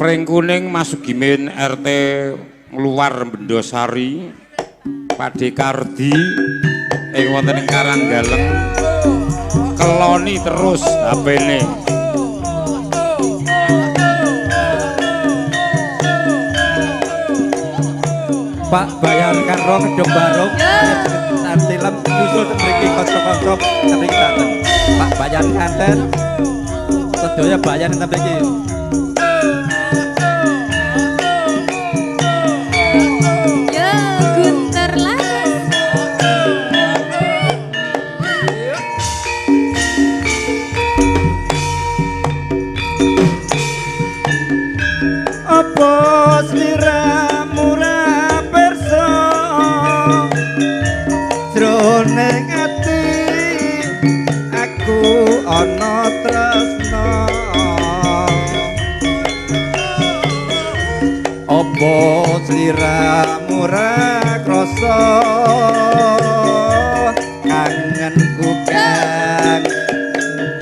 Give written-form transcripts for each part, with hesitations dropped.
Pring Kuning Mas Sugimin RT Ngluwar Bendosari, Pakde Kardi ing wonten ing Karanggaleng. Keloni terus HP-ne. Pak Bayan Karno Kedung Barung Tilem nyusul mriki kanca-kanca mriki dateng. Pak Bayan Kanten sedaya bayan enten mriki. Yo Gunter Laras. Apa sliramu ra pirsa jroning ati aku ana tresna, apa sliramu ra krasa kangenku kang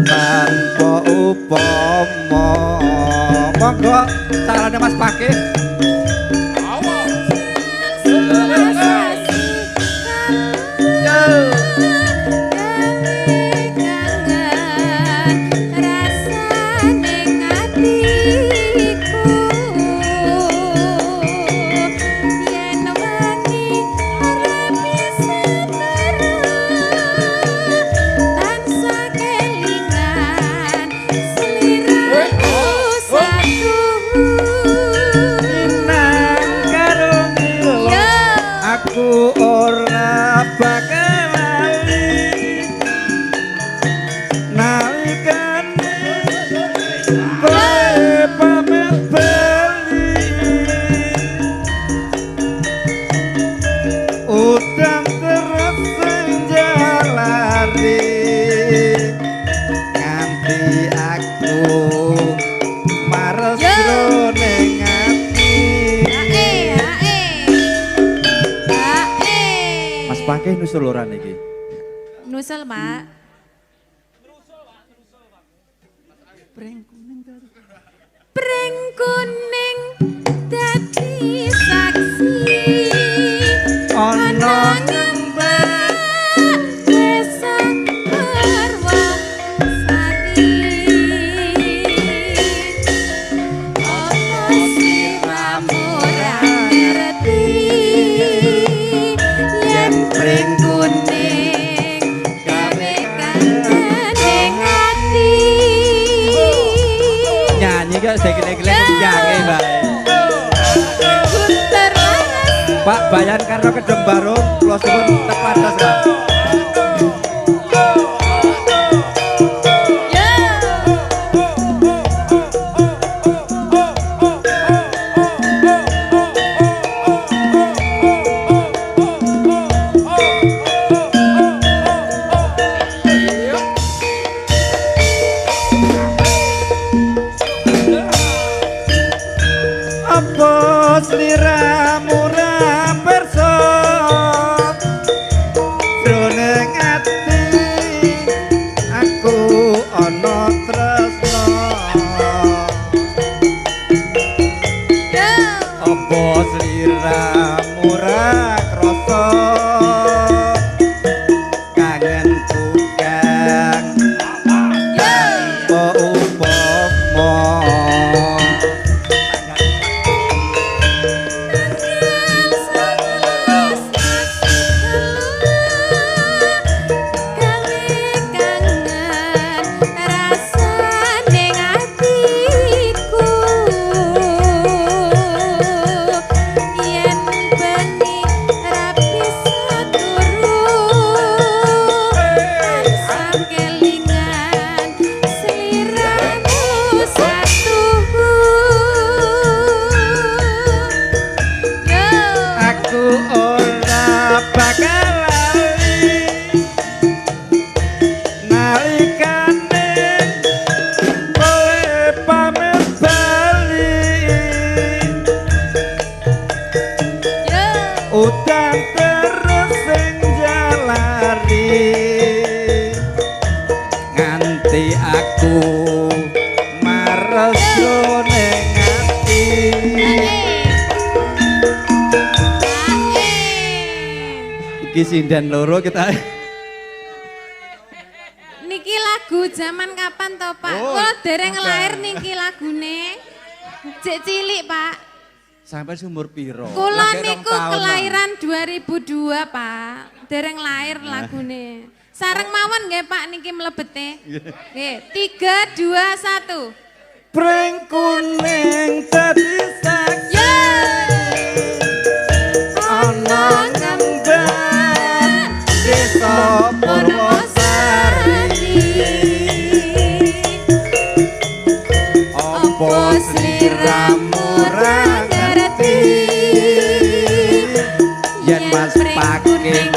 tanpa upama. Monggo sarane Mas Pakih. Nang karo mila aku ora bakal lali nalikane kowe pamit bali, udan terus sing jalari nganti aku mares jroning ati. Mas Pakih nusul ora niki? Nusul, Pak. Pring kuning dadi saksi Ana ngembang desa Purwosari. Apa sliramu ora ngerti yen pring kuning gawe kangen ing ati. Nyanyi kok segele-gele nyanyi bae. Gunter Laras. Pak Bayan Karno Kedung Barung kula suwun tepados, Pak. Yo. Apa sliramu ra pirsa jroning ati aku ana tresna, Yo. apa sliramu ra krasa kangenku kang tanpa upama. Aku ora bakal lali nalikane kowe pamit bali, udan terus sing jalari nganti aku mares jroning ati. Iki sinden loro kita. Niki lagu zaman kapan to, Pak? Oh, Kula dereng oke. lahir niki lagune. Jek cilik, Pak. Sampai umur piro? Kula Lagi rong niku taun, kelahiran 2002, Pak. Dereng lahir lagune. Sareng mawon nggih, Pak, niki mlebete. Nggih, 3 2 1. Pring kuning dadi saksi Yo! ana ngemban desa Purwosari. Apa sliramu ra ngerti yen Mas Paking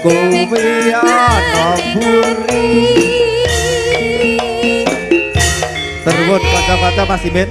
kuwi ana buri. Terwun kanca-kanca Mas Imin.